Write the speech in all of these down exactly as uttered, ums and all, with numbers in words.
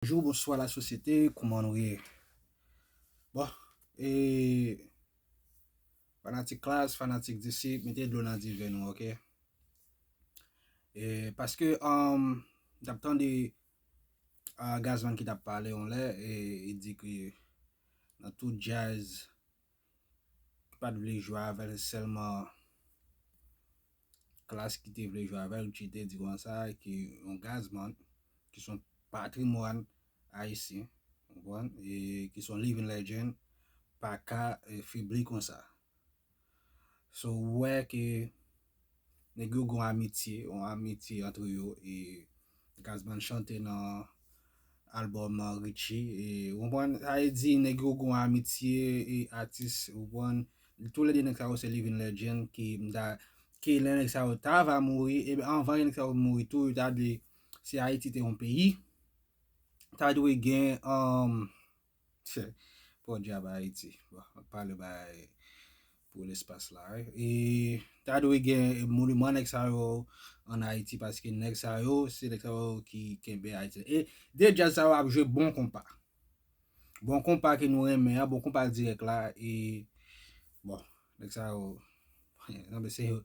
Bonjou, bonswa la sosyete, kouman nou ye? Bon, e fanatik Klass, fanatik Disip, mete dlo nan diven nou, oke? E paske um, m t ap tande uh, Gazzman ki t ap pale yon lè, e li di ke nan tout djaz ki pa t vle jwe avè l, sèlman Klass ki te vle jwe avè l, ki te di konsa ke yon Gazzman ki se yon patrimwàn ayisyen, ou konprann, e ki se yon living legend, pa ka e, febli konsa. So ou wè ke nèg yo gen yon amitye, yon amitye antre yo, e Gazzman chante nan albòm Richie, e ou konprann, sa vle di nèg yo gen yon amitye e atis, ou konprann, toulède nèg sa yo se living legend ki m ta ke lè nèg sa yo ta va mouri, e anvan nèg sa yo mouri tou, yo ta dwe, si Ayiti te yon peyi, ta dwe gen um, pò dyab Ayiti. Bon, m ap pale bay pou lespas la, wi. E ta dwe gen moniman nèg sa yo ann Ayiti, paske nèg sa yo se nèg sa yo ki kenbe Ayiti. E de djaz sa yo ap jwe bon konpa. Bon konpa ke nou renmen an, bon konpa dirèk la, e bon, nèg sa yo, non, men se yo,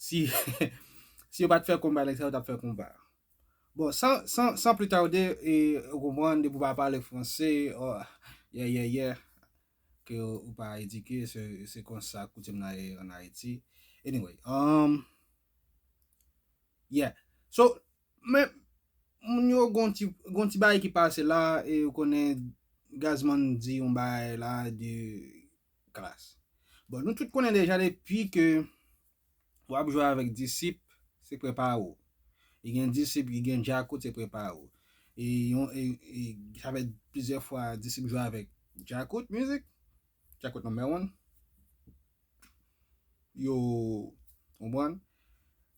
si, si yo pa t fè konpa, nèg sa yo t ap fè konpa. Bon, san, san, san pli tawde, e, ou konprann, depi w pa pale franse, oh, yeah, yeah, yeah, ke ou pa edike, se, se konsa koutim nan ye ann Ayiti. Anyway, um, yeah. So, men, moun yo gon ti, gon ti bagay ki pase la, e ou konnen Gazzman di yon bagay la de Klass. Bon, nou tout konnen deja depi ke w ap jwe avèk Disip, se prepare w. Li gen Disip, li gen Djakout, se prepare w. E yon, e, e, sa fè plizyè fwa Disip jwe avèk Djakout Music, Djakout number one. Yo, konprann?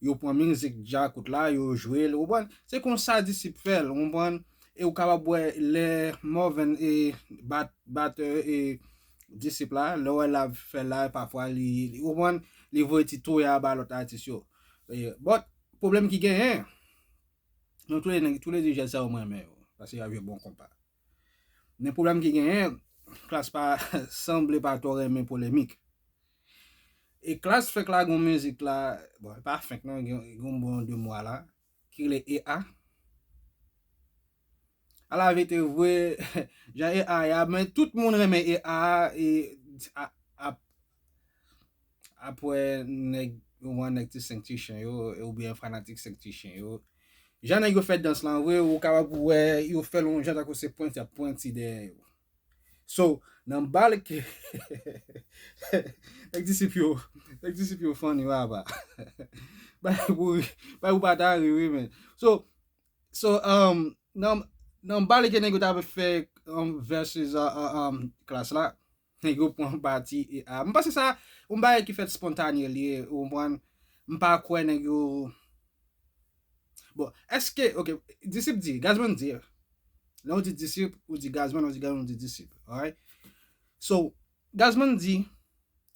Yo pran mizik Djakout la, yo jwe l, ou konprann? Se konsa Disip fè l, ou konprann? E ou kapab wè lè Morvan e bat, batè e Disip la, lè w wè l ap fè live, pafwa li, li, ou konprann? Li voye ti touya ba lòt atis yo. E, but, pwoblèm ki genyen, nou toulède, toulède jèn sa yo mwen renmen yo, paske y ap jwe bon konpa. Men pwoblèm ki genyen, Klass pa sanble pa twò renmen polemik. E Klass fenk lage yon mizik la, bon, e pa fenk non, gen, gen yon bon de mwa la, ki rele E A. Ala verite vre, jan E A ye a, men tout moun renmen E A, e, a, a, apre nèg, ou wè nèg ti senk ti chen yo, oubyen fanatik senk ti chen yo. Jan nèg yo fè dans lan vre, ou kapab wè yo fè l yon jan tankou se pwenti, y ap pwenti dèyè yo. So, nan bal ke, nèg Disip yo, nèg Disip yo funny, papa. Bay pou, bay pou pa ta ri, wi, men. So, so, um, nan, nan bal ke nèg yo t ap fè, um, versus, uh, uh, um, Klass la, nèg yo pran pati E A. M panse sa, yon bagay ki fèt spontane li ye, ou konprann? M pa kwè nèg yo, bon, èske, ok, Disip di, Gazzman di, lè w di Disip, ou di Gazzman, lè w di Gazzman, ou di Disip, alright? So, Gazzman di,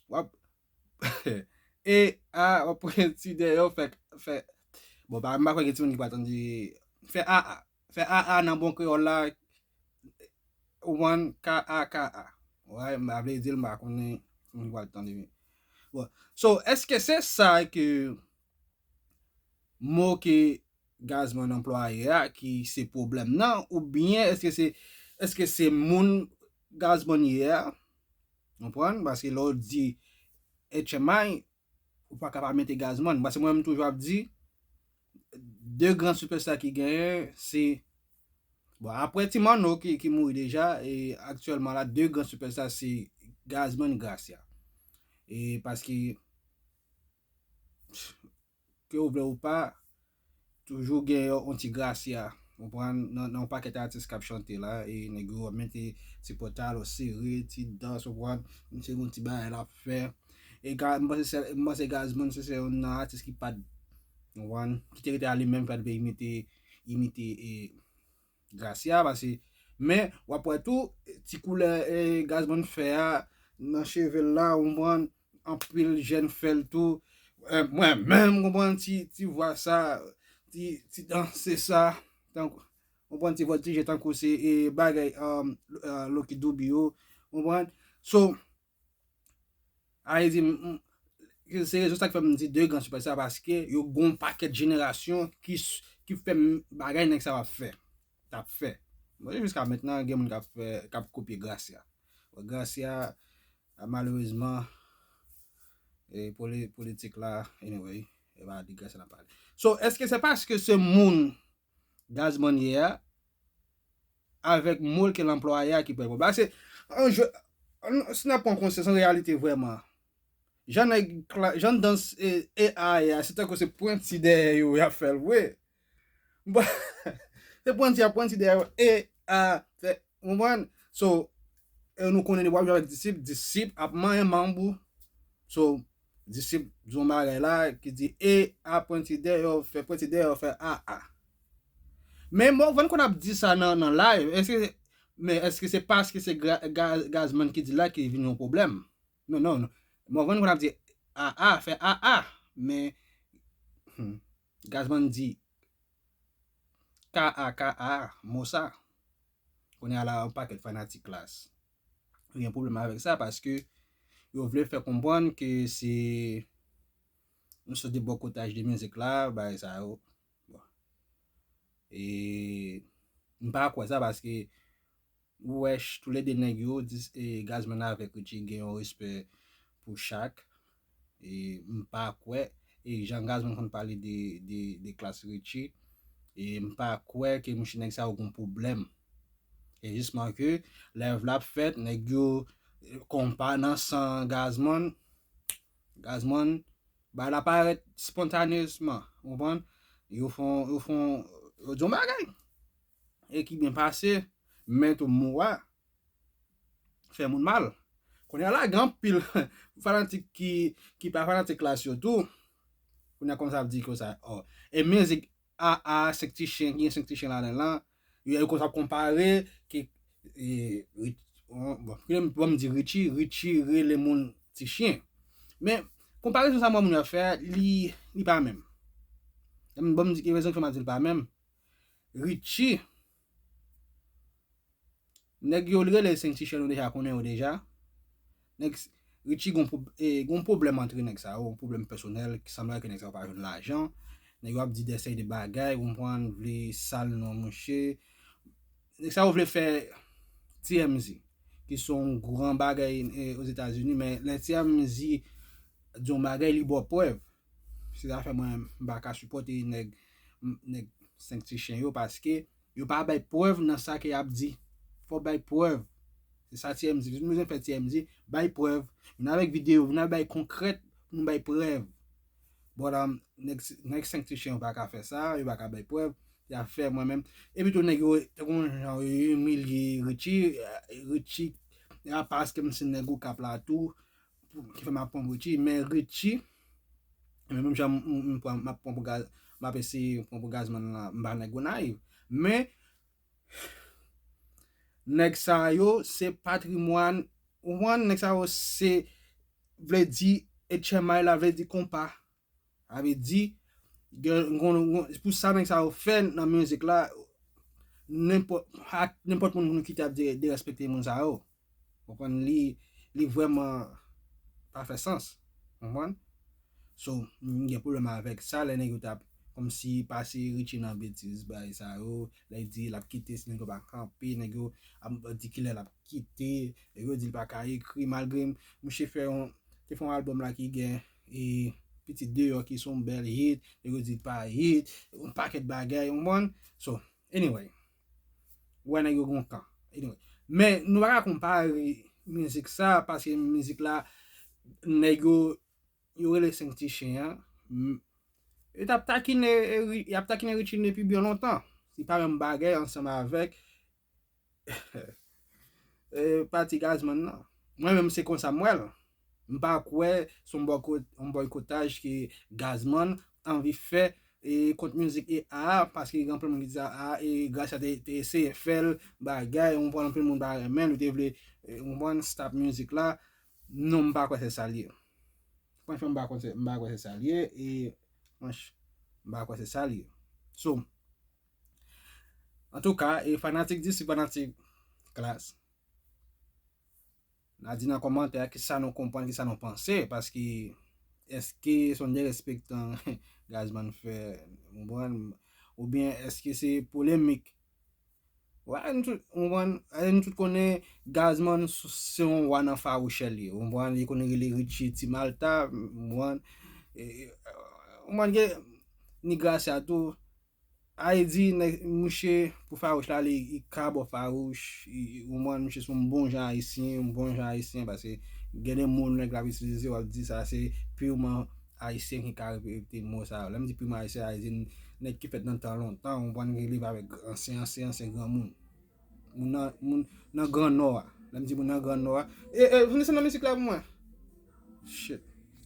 w ap, E A, w ap pran ti dèyè, fè, fè, bon, pa, m pa kwè gen timoun ki pral tande, fè A A, fè A A nan bon kreyòl la, ou konprann, K A K A. Alright, m pa vle di l, m pa konnen timoun ki pral tande. Bon, so, èske se sa ke mo ke Gazzman anplwaye a ki se pwoblèm nan, oubyen èske se, èske se moun Gazzman ye a? Konprann? Paske lè w di H M I, ou pa ka pa mete Gazzman. Paske mwen menm toujou ap di, de gran sipèsta ki genyen, se, bon, apre Ti Manno ki, ki mouri deja, e aktyèlman la, de gran sipèsta se Gazzman, Gracia. E paske ke ou vle ou pa, toujou gen yon, yon ti Gracia, ou konprann, nan, nan yon pakèt atis k ap chante la, e nèg yo mete ti pantalon sere, ti dans, ou konprann, misye gen yon ti bagay l ap fè. E Ga-, m panse se, m panse Gazzman se, se youn nan atis ki pa t, ou konprann, ki te rete a li menm, pa t vle imite, imite, e, Gracia, paske, men, w ap wè tou, ti koulè, e, Gazzman fè a, nan cheve l la, ou konprann, anpil jèn fè l tou. E, mwen menm, ou konprann, ti, ti vwa sa, ti, ti danse sa, tankou, Ou konprann? Ti vòltije tankou se e, bagay um, uh, Lucky Dube yo. Ou konprann? So, a vle di, m- m- se rezon sa k fè m di de gran sipèsta, paske yo gon pakèt jenerasyon ki s- ki fè m- bagay nèg sa yo ap fè, t ap fè. Bon, jiska mentnan gen moun k ap fè k ap kopye Gracia. Bon, Gracia, malerezman, e poli- politik la, anyway, e pa de Gracia n ap pale. So, èske se paske se moun Gazman ye a avèk mo l ke l anplwaye a ki pral pwoblèm? Paske an jwe, an- si n ap pran konsyans an reyalite vrèman, jan nèg kla- jan dans e, e a ye a, se tankou se pwenti dèyè yo y ap fè l vre. Bon, se pwenti a pwenti dèyè yo e a fè, ou konprann? So, e nou konnen w ap jwe avèk disip, disip ap manyen manm ou. So, disip di yon bagay la ki di e a pwenti dèyè yo fè pwenti dèyè yo fè a a. Men Morvan konn ap di sa nan nan live. Èske men èske se paske se gra- ga- Gazman ki di la ki vin yon pwoblèm? Non, non, non. Morvan konn ap di a a fè a a. Men hmm, Gazman di ka a ka a mo sa. Kounye a la yon pakèt fanatik Klass. Yo gen pwoblèm avèk sa paske yo vle fè konprann ke se yon sòt de bòkotaj de mizik la, bagay sa yo. Bon. E m pa kwè sa paske ou wè ch- toulede nèg yo, dis- e, Gazman avèk Richie gen yon respè pou chak. E m pa kwè, e jan Gazman konn pale de, de, de Klass Richie, e m pa kwè ke mouche nèg sa yo gon pwoblèm. E jisman ke lèv la ap fèt, nèg yo konpa nan san Gazman, Gazman, bagay la parèt spontaneman, ou konprann? Yo fon, yo fon, yo di yon bagay. E ki byen pase, men tou mo a fè moun mal. Kounye a la, gen anpil fanatik ki, ki pa fanatik Klass yo tou. Kounye a konsa ap di konsa, oh. E mizik a a senk ti chen, ki gen senk ti chen ladan l lan, yo yo konsa ap konpare ke e, Rich- bon, bon, bon m di Richie, Richie rele moun ti chen. Men konparezon sa moun yo ap fè a, li, li pa menm. Bon m di, e rezon ki fè m ap di l pa menm. Richie, nèg yo li rele senk ti chen, nou deja konnen yo deja. Nèg Richie gon pwob- e, gon pwoblèm antre nèg sa yo, yon pwoblèm pèsonèl ki sanble ke nèg sa yo pa jwenn lajan. Nèg yo ap di de seri de bagay, ou konprann, vle sal non mouche. Nèg sa yo vle fè T M Z, ki se yon gran bagay e, Ozetazini, men lè T M Z di yon bagay, li ba w prèv. Se sa fè mwen m pa ka sipòte nèg, nèg senk ti chen yo, paske yo pa bay prèv nan sa ke y ap di. Fò bay prèv. Se sa T M Z. Si nou bezwen fè T M Z, bay prèv. Vin avèk videyo, vin avèk bagay konkrèt pou nou bay prèv. But um, nèg, nèg senk ti chen yo pa ka fè sa, yo pa ka bay prèv, y ap fè mwen menm. Epi tou nèg yo, te gon jan yo imilye Richie, Richie, a paske m se nèg Okap la tou, ki fè m ap pran pou Richie, men Richie, men menm jan m, m, m pran, m ap pran pou gaz, m ap eseye pran pou Gazman la, m pa nèg Gonayiv. Men, nèg sa yo, se patrimwàn, ou konprann, nèg sa yo, se, vle di, H M I la, vle di konpa. Sa vle di, gen, gon, gon, pou sa nèg sa yo fè nan mizik la, nenpòt, ak nenpòt moun pou nou kite ap de- derespekte moun sa yo. Konprann li, li vrèman pa fè sans. Konprann? So, m gen pwoblèm avèk sa, lè nèg yo t ap kòmsi pase Richie nan betiz, bagay sa yo, lè l di l ap kite, si nèg yo pa kanpe, nèg yo ap di kilè l ap kite, nèg yo di l pa ka ekri, malgre mouche fè yon, te fè yon albòm la ki gen e pitit deyò ki se yon bèl hit, nèg yo di l pa hit, yon pakèt bagay, ou konprann? So, anyway, ou wè nèg yo gon kan. Anyway. Men nou pa ka konpare mizik sa, paske mizik la, nèg yo, yo rele senk ti chen an. M- Yo t ap takine, e, Ri- y ap takine Richie depi byen lontan. Li pa menm bagay ansanm avèk e, pati Gazman nan. Mwen menm se konsa m wè l. M pa kwè se yon bòko- yon bòykotaj ke Gazman anvi fè e, kont mizik e a, paske gen anpil moun ki di sa, a, e Gracia te, te eseye fè l, bagay, ou konprann, anpil moun pa renmen l, yo te vle, e, ou konprann, stop mizik la. Non, m pa kwè se sa l ye. Franchman, m pa kwè se, m pa kwè se sa l ye, e, franch, m pa kwè se sa l ye. So, Antouka, e fanatik Disip, fanatik Klass, n a di nan kòmantè a kisa nou konprann, kisa nou panse, paske èske se yon derespektan Gazzman fè, ou konprann, oubyen èske se polemik? Wè, nou tout, ou konprann, nou tout konnen Gazzman se yon wa nan fawouch li ye, ou konprann, li konn rele Richie Ti Malta, ou konprann, ou konprann, gen ni Gracia tou, Ayiti, nèg, mouche, pou fawouch la, li, li ka bò fawouch, ou konprann, mouche se yon bon jan ayisyen, yon bon jan ayisyen, paske gen de mo nèg la ap itilize, w ap di sa se piman ayisyen ki ka repete mo sa yo. Lè m di piman ayisyen, sa vle di nèg ki fèt nan tan lontan, ou konprann, ki leve avèk ansyen, ansyen, ansyen granmoun. Moun nan, moun nan Gran Nò a. Lè m di moun nan Gran Nò a. E, e, desann nan mizik la pou mwen. Shit.